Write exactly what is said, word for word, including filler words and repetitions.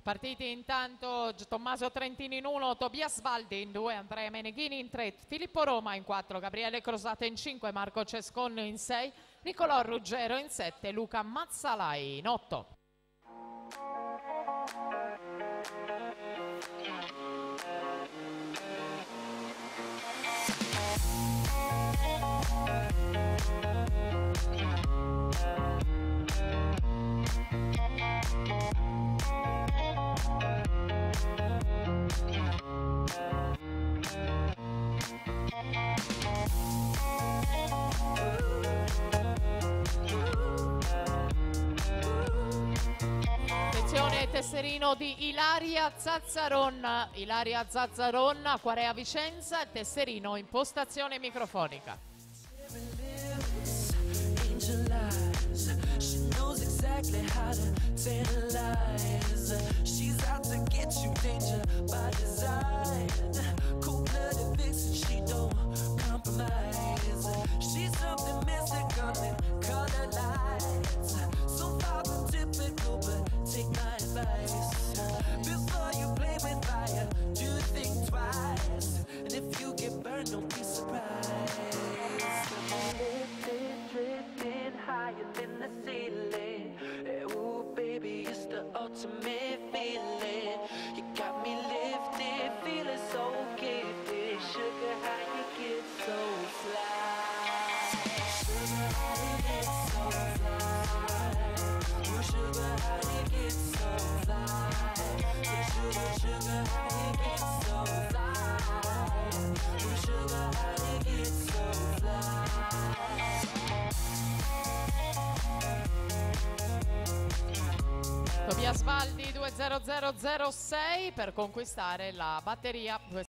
Partiti intanto G-, Tommaso Trentin in uno, Tobias Baldi in due, Andrea Meneghini in tre, Filippo Roma in quattro, Gabriele Crosate in cinque, Marco Cescon in sei, Nicolò Ruggero in sette, Luca Mazzalai in otto. Attenzione, tesserino di Ilaria Zazzaron. Ilaria Zazzaron, Aquarea Vicenza, tesserino, impostazione microfonica. Angel eyes. She knows exactly how to tantalize. She's out to get you, danger by design. Cold-blooded vixen, she don't compromise. She's something mystical in colored lights. So far from typical, but take my advice. Before you play with fire, do think twice. And if you get burned, don't be surprised. Lifted, drifting higher than the ceiling. Ooh, baby, it's the ultimate feeling. You got me lifted, feeling so gifted. Sugar, how you get so fly? Sugar, how you get so fly? Ooh, sugar, how you get so fly? Sugar, sugar, how you get so fly? Ooh, sugar, how you get so fly? Tobias Baldi, due zero zero zero sei, per conquistare la batteria due